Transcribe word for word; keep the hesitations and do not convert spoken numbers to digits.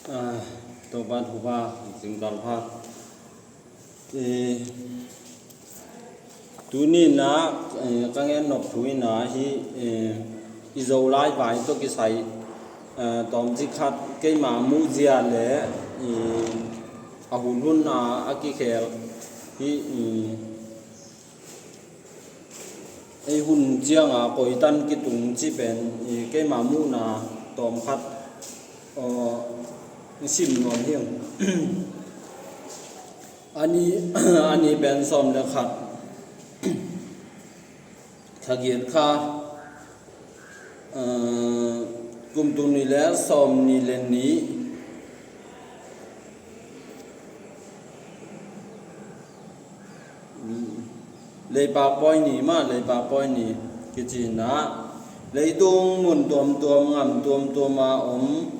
Ah, Topa thupha, zingkal pha. Eh, tuni na, eh, ka gen nop thu ina hi, eh, i Zolai vai tawh kisai, eh, tawmcik khat keima muhzia le, eh, a hun hun a, a kikhel hi, eh, ei hun cianga koitan kitung ci pen, i keima muhna tawm khat, aw, i sim nuam hiang. Ani, ani pen sawm le khat, thagiat kha, aw, kum tul nih le sawm nih le nih, Leipak Pawi ni mah, Leipak Pawi ni kici na, leitung mun tuamtuam, gam tuamtuam a om